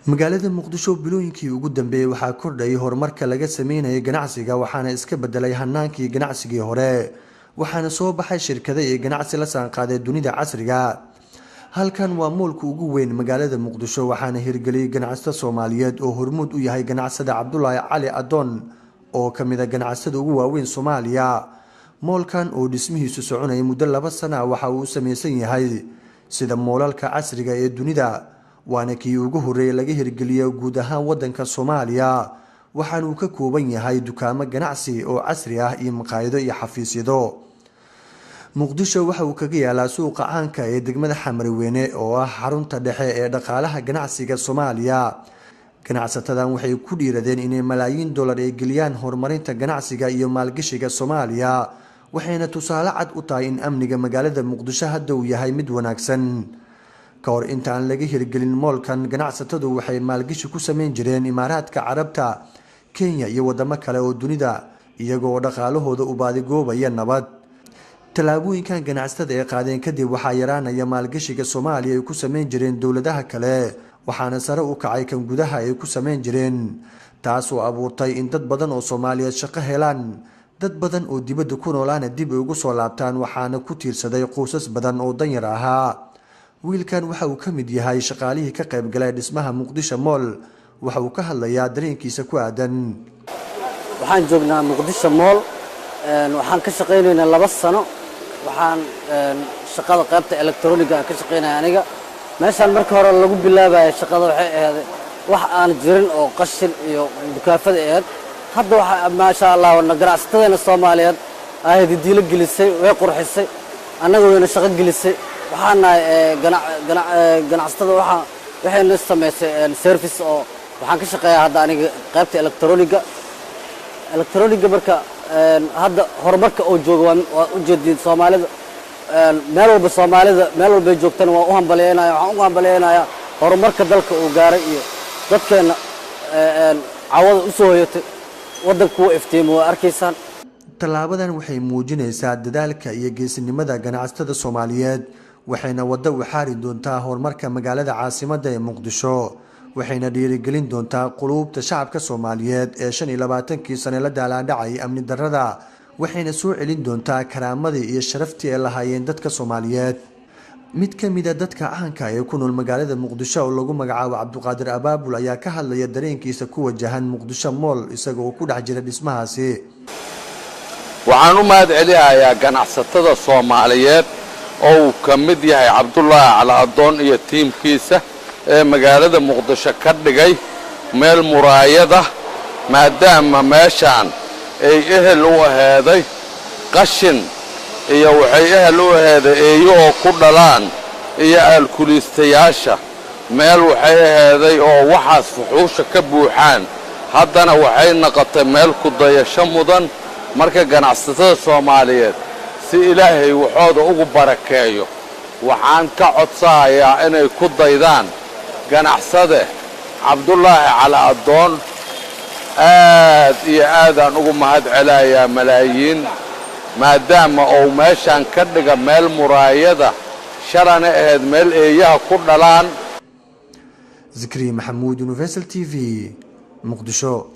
Magaalada Muqdisho bilooyinkii ugu dambeeyay waxaa kordhayay horumarka laga sameynayay ganacsiga, waxaana iska bedelay hanaankii ganacsigii hore, waxaana soo baxay shirkado iyo ganacsi la saanqaaday dunida casriga. Halkan waa moolka ugu weyn magaalada Muqdisho, waxaana hirgeliyay ganacsato Soomaaliyeed oo hormuud u yahay ganacsada Cabdulaahi Cali Adoon oo ka mid ah ganacsatada ugu waaweyn Soomaaliya. Moolkan oo dhismihiisu soconayay muddo 2 sano waxa uu u samaysan yahay sida moolalka casriga ee dunida, waana kii ugu horreeyay laga hirgeliyo guud ahaan waddanka Soomaaliya. Waxaana uu ka kooban yahay dukaamo ganacsi oo casri ah iyo maqaayado iyo xafiisyado. Muqdisho waxa uu kaga yaalaa suuqa caanka ee degmada Xamarweyne oo ah xarunta dhexe ee dhaqaalaha ganacsiga Soomaaliya. Ganacsatadan waxay ku dhiiradeen inay malaayiin dollar ay geliyaan horumarinta ganacsiga iyo maalgashiga Soomaaliya, waxayna tusaale cad u tahay in amniga magaalada Muqdisho hadda uu yahay mid wanaagsan. Ka hor inta aan laga hirgelin moolkan, ganacsatadu waxay maalgashi ku sameyn jireen Imaaraadka Carabta, Kenya iyo wadamo kale oo dunida, iyagoo dhaqaalahooda u baadigoobaya nabad. Tallaabooyinkan ganacsatada ay qaadeen kadib waxaa yaraanaya maalgashiga Soomaaliya ay ku sameyn jireen dowladaha kale, waxaana sare u kacay kan gudaha ay ku sameyn jireen, taas oo abuurtay in dad badan oo Soomaaliyeed shaqo helaan, dad badan oo dibadda ku noolaana dib ay ugu soo laabtaan, waxaana ku tiirsaday qoysas badan oo danyar ahaa. Wiilkan waxa uu ka mid yahay shaqaalihii ka qayb galay dhismaha Muqdisho Mall. Waxa uu ka hadlayaa dareenkiisa ku aadan. Waxaan joognaa Muqdisho Mall, waxaan ka shaqaynaynaa 2 sano. Waxaan shaqada qaybta elektarooniga aan ka shaqaynaya aniga. Meeshaan marka hore lagu bilaabayo shaqada waxay ahayd wax aan jirin oo qashin iyo dukaafada ahayd. Hadda waxa maasha Allah ganacsatadeena Soomaaliyeed ay diilo gelisay, way qurxisay, annaga wayna shaqo gelisay. Waxaan nahay ganacsatada, waxayna samaysay service oo waxaan ka shaqeeyaa hadda aniga qaybta elektarooniga. Elektarooniga marka hadda horumarka oo jooga waa u jeedin Soomaalida meel walba, Soomaalida meel walba ay joogtana waan u hambalyeynaya. Waxaan ugu hambalyeynayaa horumarka dalka uu gaaray iyo dadkeena cawada u soo hoyatay waddanka kuwa iftiimo waa arkaysaan. Tallaabadan waxay muujinaysaa dadaalka iyo geesinimada ganacsatada Soomaaliyeed, waxayna waddo u xaari doontaa horumarka magaalada caasimadda ee Muqdisho, waxayna dhiirigelin doontaa quluubta shacabka Soomaaliyeed ee 25kii sane la daalaandhacay amni darrada, waxayna soo celin doontaa karaamadii iyo sharaftii ay lahaayeen dadka Soomaaliyeed. Mid ka mid ah dadka caanka ee ku nool magaalada Muqdisho oo lagu magacaabo Cabduqaadir Abaabul ayaa ka hadlaya dareenkiisa ku wajahan Muqdisho Mall isagoo ku dhex jira dhismahaasi. Waxaan u mahad celinayaa ganacsatada Soomaaliyeed oo uu ka mid yahay Cabdulaahi Cali Adoon iyo tiimkiisa ee magaalada Muqdisho ka dhigay meel muraayada, maadaama meeshaan ay ehel u aheeday qashin iyo waxay ehel u aheeday eeyo oo ku dhalaan iyo aalkuliistayaasha. Meel waxay aheeday oo waxaas fuxuusha ka buuxaan, haddana waxay noqotay meel ku dayasho mudan. Marka ganacsatada Soomaaliyeed si Ilaahay waxooda ugu barakeeyo, waxaan ka codsanayaa inay ku daydaan ganacsade Cabdulaahi Cali Adoon. Aad iyo aadaan ugu mahad celayaa malaayiin, maadaama uu meeshaan ka dhiga meel muraayada, shalana ahayd meel eeyaha ku dhalaan. Zikri Maxamuud, Universal TV, Muqdisho.